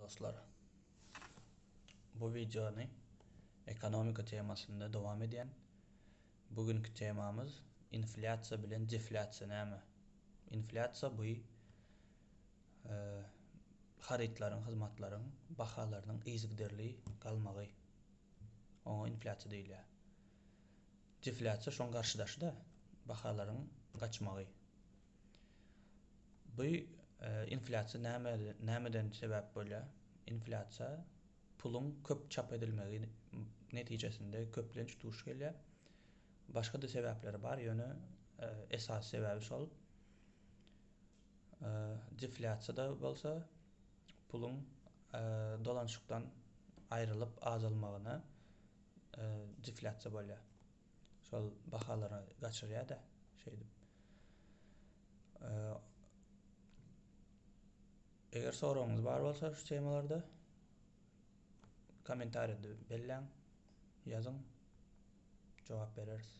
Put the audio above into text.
Dostlar, bu wideony ekonomika temasynda dowam edýän. Bu günki temamyz inflýasiýa bilen deflýasiýa näme? Inflýasiýa bu harytlaryň, hyzmatlaryň bahalarynyň yzygiderli galmagy. Oňa inflýasiýa diýilýär. Deflýasiýa şoň garşydaşy-da, bahalaryň gaçmagy. Bu inflýasiýa näme nämeden sebäp bolýar? Inflýasiýa puluň köp çap edilmegi netijesinde köplenç duş gelýär. Başga-da sebäpleri bar, ýöne esasy sebäbi şol. Deflýasiýada bolsa puluň dolanyşykdan aýrylyp azalmagyna deflýasiýa bolýar. Şol bahalary gaçyrýar-da şeýdip. Eger soragyňyz bar bolsa şu temalarda kommentariýada belläň, ýazyň, jogap bereris.